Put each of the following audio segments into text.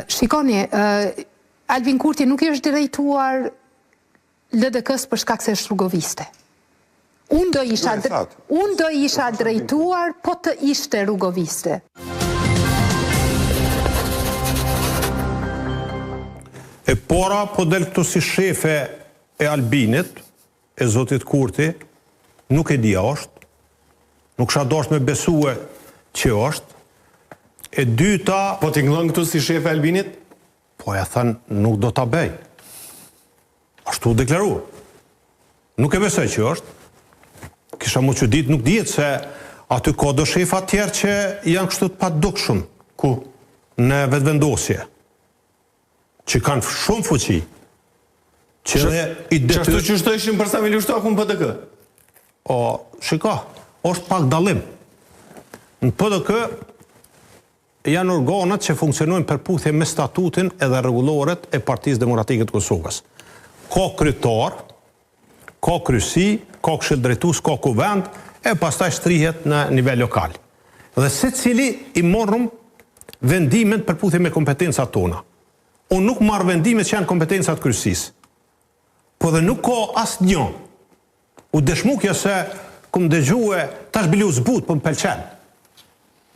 Shikoni, Albin Kurti nuk i është drejtuar LDK-së për shkak se është rugoviste. Unë do isha unë do isha drejtuar po të ishte rugoviste. E para po del këtu si shefe e Albinit, e zotit Kurti, nuk e di a është, nuk kisha dashtë me besue që është. E dyta... Po tingëllon këtu si shefe e Albinit? Po e thënë, nuk do ta bëj. Ashtu u deklaru. Nuk e besoj që është. Kisha m'u çudit, nuk dihet se aty ka do shefa tjerë që janë kështu të padukshëm. Ku? Në vetëvendosje. Që kanë shumë fuqi. Që edhe i detyr... Qashtu që shtojshin për Sami Lushtakun në PDK? O, shiko, është pak dallim. Në PDK janë organet që funksionojnë përputhje me statutin edhe rregulloret e Partisë Demokratike të Kosovës. Ka kryetar, ka kryesi, ka këshill drejtues, ka kuvend e pastaj shtrihet në nivel lokal. Dhe secili i marrim vendimet përputhje me kompetencat tona. Unë nuk marr vendime që janë kompetencat kryesisë. Po dhe nuk ka asnjë. U dëshmu kjo se kum dëgjue, tash bile u zbut, po më pëlqen.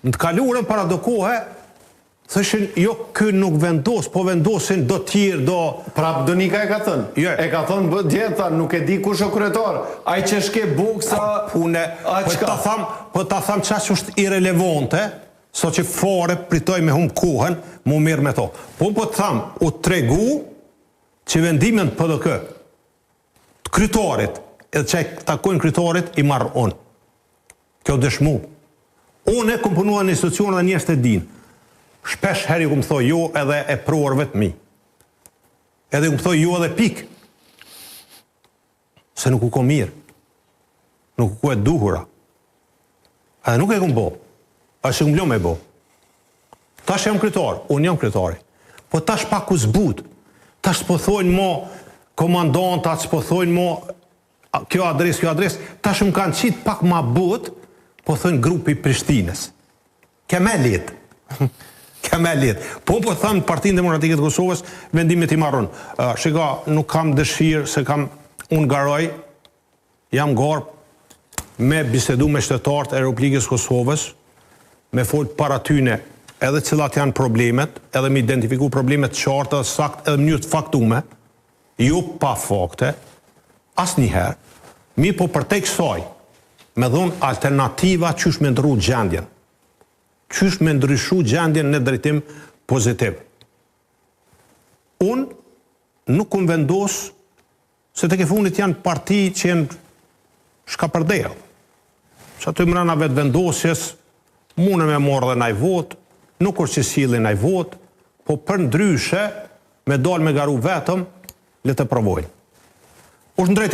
Në të kaluarën para do kohe, thoshin jo ky nuk vendos, po vendosin do tjerë, do... Prap Donika e ka thënë. Jo. E ka thënë bë dje tha nuk e di kush o kryetar. Ai që shke buksa, Pune, a po çka? ta tham, po ta tham qaq është irrelevante, sa që fare pritoj me humb kohën, mu merr me to. Po unë po të tham, u tregu që vendimet në PDK, të kryetarit, edhe që i takojnë kryetarit, i marr unë. Kjo dëshmu. Unë e kom punua në institucione dhe njerëzit e dinë. Shpesh herë ju kom thonë jo edhe eprorëve të mi. Edhe ju kom thonë jo edhe pikë. Se nuk u ko mirë. Nuk u ko e duhura. Edhe nuk e kom bo. A s'e kom lo me bo. Tash jam kryetar, unë jam kryetari. Po tash pak u zbut. Tash s'po thojnë mo komandantat, s'po thojnë mo kjo adresë, kjo adresë. Tash më kanë qitë pak ma but, po thojnë grupi i Prishtinës. Ke me letë. Ke me letë. Po po them Partinë Demokratike të Kosovës, vendimet i marr unë. Uh, shiko, nuk kam dëshirë se kam unë garoj, jam garë me bisedu me qytetarët e Republikës Kosovës, me fol para tyne edhe cilat janë problemet, edhe me identifiku problemet qarta dhe sakt edhe në mënyrë të faktume, jo pa fakte, asnjëherë, mirëpo përtej kësaj, me dhonë alternativa qysh me ndrru gjendjen, qysh me ndryshu gjendjen në drejtim pozitiv. Unë nuk kum vendos se tek e fundit janë parti që janë shkapërderdh. Që aty mrena vetëvendosjes, mune me marrë dhe naj votë, nuk është që sjellin naj votë, po përndryshe me dalë me garu vetëm, le të provojnë. Është në drejtim.